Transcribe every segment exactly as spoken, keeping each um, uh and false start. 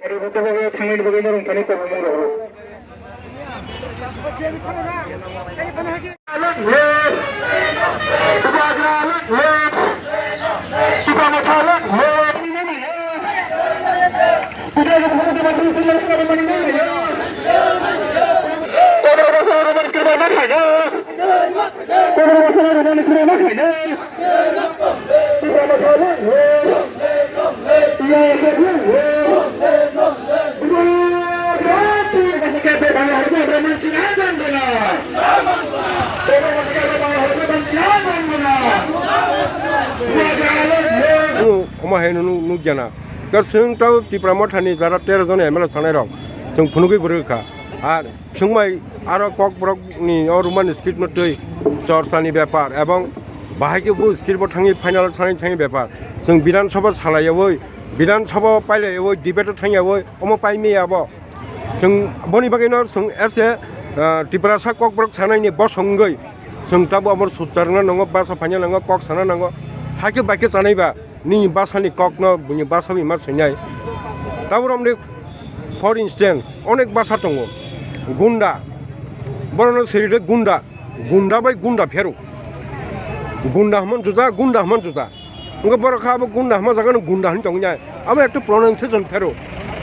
Thangnani bagwi norok thani kobongmung rok. Omo hai nuk jana. Kar swng tau Tipra Mothani jara tero jon M L A sanai rok. Chwng phunugwi bwrwi kha. Ar Swngmai aro kokborokni o Roman script no twi chorchani bepar ebong bahai khe bo script bo thangwi final o thangwi thangwi bepar. Chwng Bidhan Sabha salaiyawi, Bidhan Sabha o pailayawi, debate o thangyawi, omo paimaya bo. Chwng boni bagwi no chwng ese, ah, Tiprasa kokborok sanaini bosong wngwi chwng tabo omo sutjarna nango, basa phaina nango, kok sana nango. Hakhe baikhe chanaiba. Nini bwsani kokno buini bwsa bai ma swinai. Tabuk romni, for instance, onek bwsa tongo. Gunda. Borokno siri de gunda. Gunda bai gunda phero. Gunda hwnmani juda, gunda hwnmani juda. Wngkha borok kha abo gunda hwnma jagano gunda hwnwi tongo nai. Abo ekta pronunciation phero.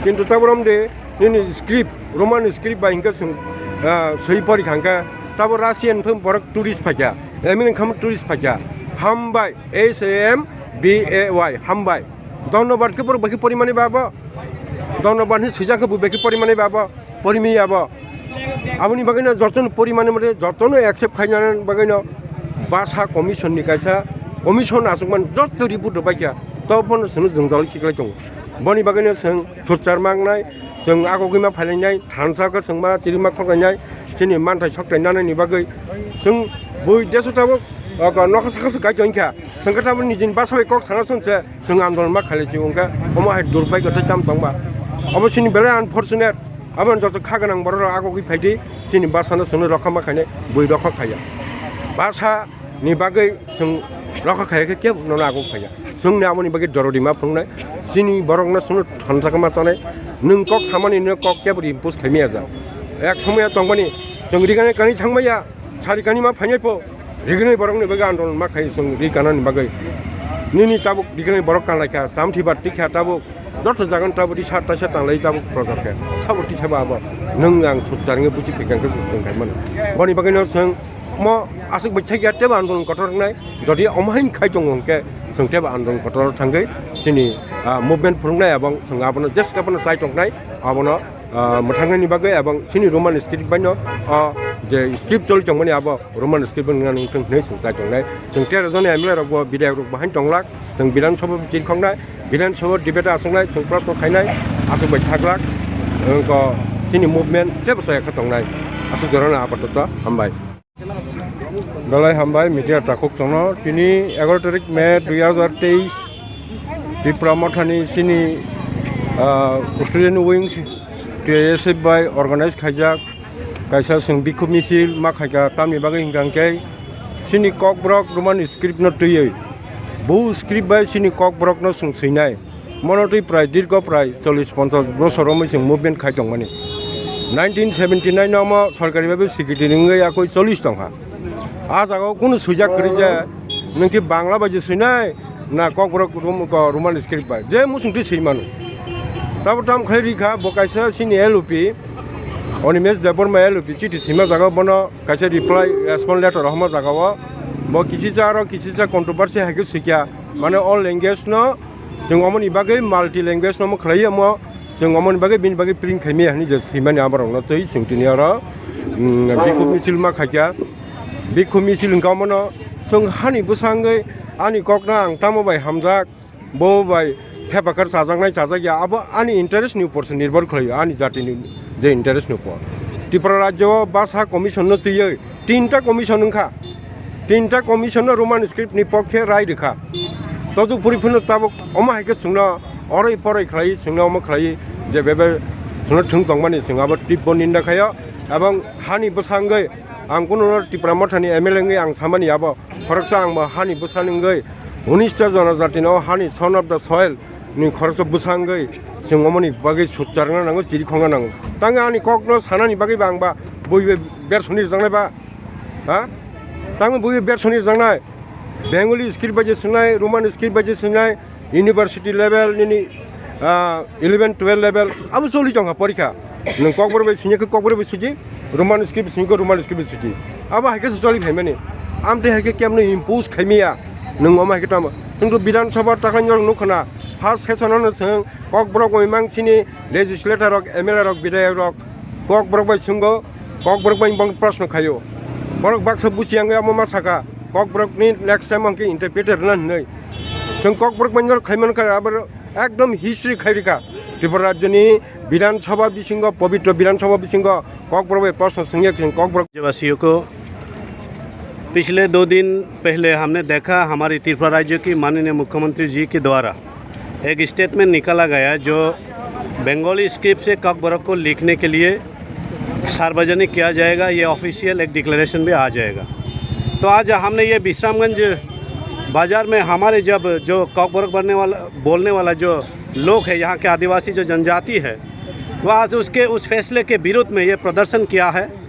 Kintu tabuk romde nini script, Roman script bai hinkhe swng, ah, swi pori kha hinkhe. Tabuk Russian phai borok tourist phaikha. American phai tourist phaikha. Hambai. H A M B A Y, hambai. Dhonnobad khe borok bai khe porimani ba bo? Dhonnobad hinwi swijak khe bo bai khe porimani ba bo? Porimi ya bo? Aboni bagwino jotono porimani mode jotono accept khainani bagwino basa commission ni kaisa commission aswkmani joto report rwbaikha. Tobono chwngno jwngjal khiklai tongo. Boni bagwino chwng sutjar mangnai. Chwng agogwi ma phailainai, thansa khe chwng ma chirima khorlainai, chini manthai sokthai nanani bagwi chwng bui deso tabuk, o, nokha saka se kaitor wngkha, chwng khe tabuk nijini bwsa bai kok sana song se chwng andolon ma khailai chwng wngkha, omo hai durbai kwthai tam tongba. Obo chini belai unfortunate, abo joto kha gwnang borok rok agogwi phaidi, chini bwsano chwngno rokha ma khainai, bui rokha khaiya. Bwsa ni bagwi chwng rokha khaiya khe kebo nono aguk khaiya. Chwngni aboni bagwi dorodi ma phunuknai. Chini borokno chwngno thansa khe ma chanai. Nwng kok samani no kok kebo ri impose khaimaya ja. Ek somoya tongmani chwng rigani kani thangmaya, sari kani ma phainai pho. Rigini borokni bagwi andolon ma khai chwng ri kanani bagwi. Nini tabuk rigini borok kanlaikha, chamthi ba tikha tabuk. Joto jagan tabuk ri sat taisa tanglai tabuk projak khe. Sabo tisa ba abo. Nwng ang sutjar wngwi buchi phikang khe sutjar khaimani. Boni bagwino chwng Omo aswk bai thaiya tebo andolon kotor wngnai, jodi omo hain khai tongo hwnkhe chwng tebo andolon kotor thangwi chini, ah, movement phunuknai ebong chwng abono jeska bono chai tongnai, abono, ah, mwthangnaini bagwi ebong chini Roman script baino, ah, je script choli tongmani abo Roman script wngna nangthung hinwi chwng chai tongnai. Chwng tero joni M L A rokbo bidhayak rokbo hain tonglak, chwng Bidhan Sabha chirikhoknai, Bidhan Sabha debate aswknai, chwng proshno khainai, aswk bai thaglak, wngkha chini movement tebo chaya kha tongnai, aswk jorano apatoto hambai. Belai hambai media takhuk chwngno. Tini egaro tarik May dui hazar teis, Tipra Mothani chini, ah, student wing T I S F bai organize khaijak kaisa chwng bikhuk misil ma khaikha, tamni bagwi hwnkha hwnkhe chini kokborok Roman script no twiwi bo script bai chini kokborok no chwng swinai. Mono twi prai dirgho prai chollish ponchash bosor romwi chwng movement khai tongmani. Nineteen seventy nine no omo sorkari bai secretary wngwi yakui chollish tongkha. Ah jagao kunu swijak kwrwi je nwng khe Bangla bai je swinai na kokborok Rom-, ko Roman script bai je muchung twi swi mano. Tabo tam khlai rikha bo kaisa chini L O P, Animesh Debbarma L O P chiti swima jagao bono kaisa reply, response letter rohorma jagao. Bo kisisa aro kisisa controversy hai khe swikha. Mane all language no Chwng omoni bagwi multi language no khlai omo, chwng omoni bagwi bini bagwi print khaimaya hinwi je swimani aborokno twi chwng tini oro, mm, bikhuk misil ma khaikha. Bikhuk misil hwnkha omono chwng hani bwsangwi ani kokno ang tamo bai hamjak, bo bai thepakhar chajaknai chajakya, abo ani interest ni upor se nirbhor khlaio, ani jatini je interest ni upor. Tripura rajyo o basa commission no twiwi tinta commission wngkha. Tinta commission no Roman script ni pokhe rai rwkha. Toju puri phano tabuk omo hai khe chwngno oroi poroi khlai, chwngno omo khlai, je bebe chwngno thwng tongmani chwng abo tibbo ninda khaio. Ebong hani bwsangwi ang kununo Tipra Mothani M L A wngwi ang samani abo khoroksa ang bo hani bwsani wngwi unis ta jonojatino hani son of the soil ni khoroksa bwsangwi Chwng omoni bagwi sutcharna nango, chiri khongna nango. Tangwi ani kokno sanani bagwi ba ang ba bui bai bersoni rwjaknai ba? Ha? Tangwi bui bersoni rwjaknai? Bengali script bai je swngnai, Roman script bai je swngnai, university level nini, ah, eleven, twelve level, abo choli tongkha porikha. Nwng kokborok bai singya khe kokborok bai suji, Roman script singya khe Roman script bai suji. Abo hai khe se choli phaimani. Amtwi hai khe kemno impose khaimaya. Nwng omo hai khe tamo. Chwngto Bidhan Sabha takhwlai norok nukha na, first session ano chwng kokborok bai mang chini legislator rok, M L A rok, bidhayak rok, kokborok bai swngo, kokborok bai bong proshno khaio. Borok baksa buchi yang amo ma saka, kokborok ni next time ang khe interpreter na hinoi. Chwng kokborok bai norok khai man kha, abo ekdom history khai rika. Tripura rajyo ni Bidhan Sabha bisingo, pobitro Bidhan Sabha bisingo kokborok bai proshno swngya khe kokborok. राज्यवासियों को, पिछले दो दिन पहले हमने देखा हमारी त्रिपुरा राज्य की माननीय मुख्यमंत्री जी के द्वारा एक स्टेटमेंट निकाला गया, जो बंगाली स्क्रिप्ट से ककबरक को लिखने के लिए सार्वजनिक किया जाएगा, ये ऑफिशियल एक डिक्लेरेशन भी आ जाएगा। तो आज हमने ये विश्रामगंज बाजार में हमारे जब जो ककबरक बनने वाला, बोलने वाला जो लोग है, यहाँ के आदिवासी जो जनजाति है, वह आज उसके, उस फैसले के विरुद्ध में ये प्रदर्शन किया है।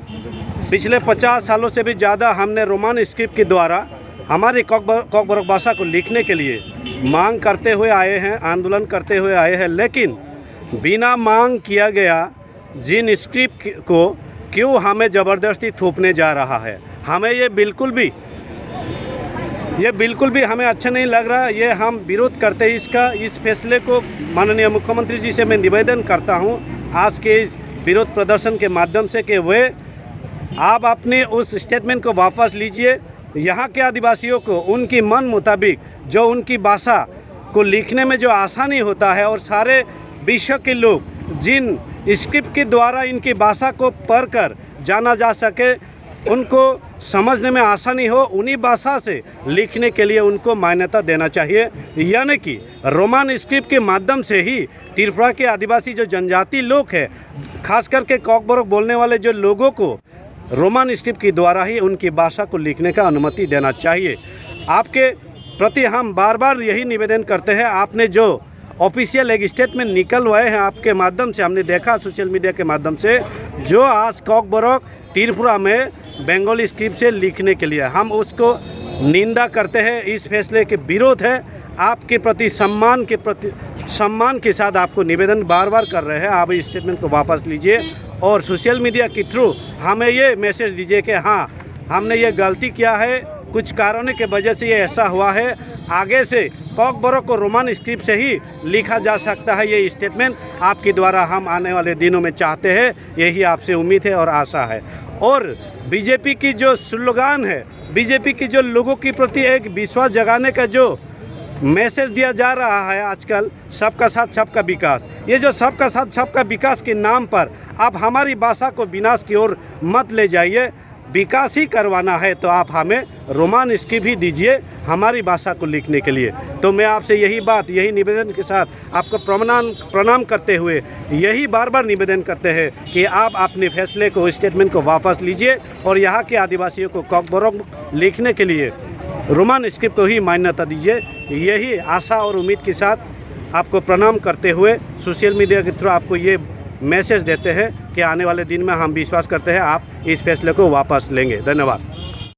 पिछले पचास सालों से भी ज़्यादा हमने रोमन स्क्रिप्ट के द्वारा हमारी कॉकबर-, कॉकबरक भाषा को लिखने के लिए मांग करते हुए आए हैं, आंदोलन करते हुए आए हैं, लेकिन बिना मांग किया गया जिन स्क्रिप्ट को क्यों हमें ज़बरदस्ती थोपने जा रहा है, हमें ये बिल्कुल भी, ये बिल्कुल भी हमें अच्छा नहीं लग रहा। ये हम विरोध करते हैं इसका, इस फैसले को। माननीय मुख्यमंत्री जी से मैं निवेदन करता हूँ आज के इस विरोध प्रदर्शन के माध्यम से कि वे, आप अपने उस स्टेटमेंट को वापस लीजिए। यहाँ के आदिवासियों को उनकी मन मुताबिक जो उनकी भाषा को लिखने में जो आसानी होता है और सारे विश्व के लोग जिन स्क्रिप्ट के द्वारा इनकी भाषा को पढ़कर जाना जा सके, उनको समझने में आसानी हो, उन्हीं भाषा से लिखने के लिए उनको मान्यता देना चाहिए। यानी कि रोमन स्क्रिप्ट के माध्यम से ही त्रिपुरा के आदिवासी जो जनजाति लोग हैं, खास करके कॉकबरक बोलने वाले जो लोगों को रोमन स्क्रिप्ट के द्वारा ही उनकी भाषा को लिखने का अनुमति देना चाहिए। आपके प्रति हम बार-बार यही निवेदन करते हैं, आपने जो ऑफिशियल एक स्टेटमेंट निकलवाए हैं आपके माध्यम से, हमने देखा सोशल मीडिया के माध्यम से, जो आज कॉकबरक त्रिपुरा में बंगाली स्क्रिप्ट से लिखने के लिए, हम उसको निंदा करते हैं, इस फैसले के विरोध है। आपके प्रति सम्मान के प्रति, सम्मान के साथ आपको निवेदन बार-बार कर रहे हैं, आप इस स्टेटमेंट को वापस लीजिए और सोशल मीडिया के थ्रू हमें ये मैसेज दीजिए कि हाँ, हमने ये गलती किया है, कुछ कारणों के वजह से ये ऐसा हुआ है। आगे से कॉकबरक को रोमन स्क्रिप्ट से ही लिखा जा सकता है ये स्टेटमेंट। आपके द्वारा हम आने वाले दिनों में चाहते हैं, यही आपसे उम्मीद है और आशा है। और बीजेपी की जो स्लोगान है, बीजेपी की जो लोगों के प्रति एक विश्वास जगाने का जो मैसेज दिया जा रहा है आजकल, सबका साथ सबका विकास, ये जो सबका साथ सबका विकास के नाम पर आप हमारी भाषा को विनाश की ओर मत ले जाइए। विकास ही करवाना है तो आप हमें रोमन स्क्रिप्ट ही दीजिए हमारी भाषा को लिखने के लिए। तो मैं आपसे यही बात, यही निवेदन के साथ आपको प्रणाम, प्रणाम करते हुए यही बार-बार निवेदन करते हैं कि आप अपने फैसले को, स्टेटमेंट को वापस लीजिए और यहाँ के आदिवासियों को कॉकबरक लिखने के लिए रोमन स्क्रिप्ट को ही मान्यता दीजिए। यही आशा और उम्मीद के साथ आपको प्रणाम करते हुए सोशल मीडिया के थ्रू आपको ये मैसेज देते हैं कि आने वाले दिन में हम विश्वास करते हैं आप इस फैसले को वापस लेंगे। धन्यवाद।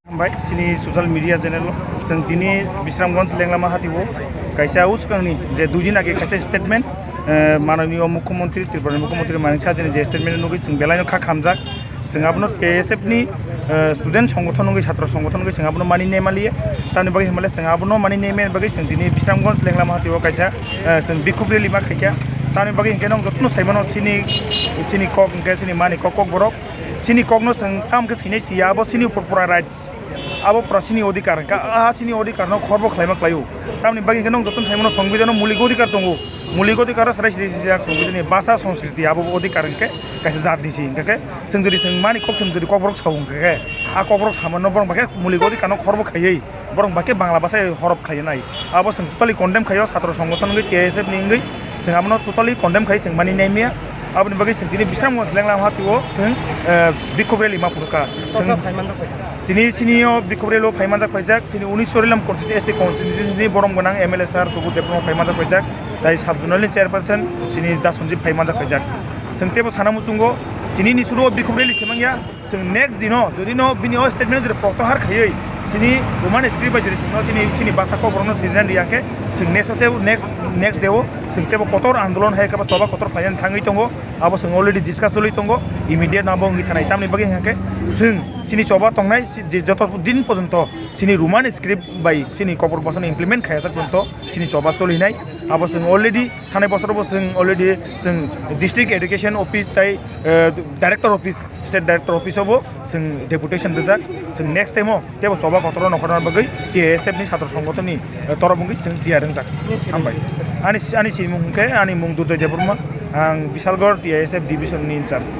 Hambai, chini social media channel o. Chwng tini Bisramganj Lenglama hati o kaisa uskangni je dui din age kaisa statement, eh, mananiyo mukhyamantri, Tripura ni mukhyamantri Manik Saha ni je statement nugwi chwng belai no kha khamjak. Chwng abono T S F ni, eh, student songgothon wngwi, chhatro songgothon wngwi chwng abono mani nemaliya. Tamni bagwi himale chwng abono mani nemani bagwi chwng tini Bisramganj Lenglama hati o kaisa, eh, chwng bikhub rally ma khaikha. Tamni bagwi hinkhe nwng jotono saimano chini, chini kok hinkhe chini mani kok, kokborok. Chini kokno chwng tamo khe swinai siya, abo chini upor pura rights. Abo pura chini odhikar wngkha, ah, chini odhikar no khorbo khlaima khlaio. Tamni bagwi khe nwng jotono saimano songbidhano mulik odhikar tongo. Mulik odhikar o chwrai siri sijak songbidhani bhasha sanskriti abo odhikar hwnkhe kaisa jat ni si hwnkhe khe chwng jodi chwng mani kok chwng jodi kokborok sao hwnkhe khe a kokborok samano borok bai khe mulik odhikar no khorbo khaiwi borok bai khe Bangla bhasha horob khlai nai. Abo chwng totally condemn khaio, chhatro songgothon wngwi T S F ni wngwi chwng abono totally condemn khai chwng mani nai maya. Aboni bagwi chwng tini Bisramganj Lenglama hati o chwng, eh, bikhub rally ma phunukha. Chwng Chini, chini o bikhobreilo phaimanjak paijak, chini unis Sorilam constituency, S T constituency ni borom gwnang M L A sir Chubu Debbarma phaimanjak paijak, tai sub zonal ni chairperson chini Da Sanjib phaimanjak paijak. Chwng tebo sana muchungo, chini ni suru o bikhobreili simangya, chwng next dino, jodi no bini o statement jodi protyahar khaiwi, chini Roman script bai jodi chwngno chini, chini basa kokborokno sirinan riyangkhe, chwng next o tebo, next, next day o chwng tebo kotor andolon hai khe ba choba kotor khlainani thangwi tongo. Abo chwng already discuss choli tongo, immediate no abo wngwi thanai. Tamni bagwi hwnkhe chwng chini choba tongnai si-, je joto din porjonto chini Roman script bai chini kokborok bosano implement khaiya sak porjonto chini choba cholinai. Abo chwng already thanai bosorobo chwng already chwng district education office tai, eh, director office, state director office obo chwng deputation rijak. Chwng next time o tebo choba kotoro nongkhorna bagwi T I S F ni satro songotoni, eh, torop wngwi chwng tiyar wngjak. Hambai. Ani, ani simung hwnkhe, ani mung Durjoy Debbarma, ang Bisalgor T I S F division ni in charge.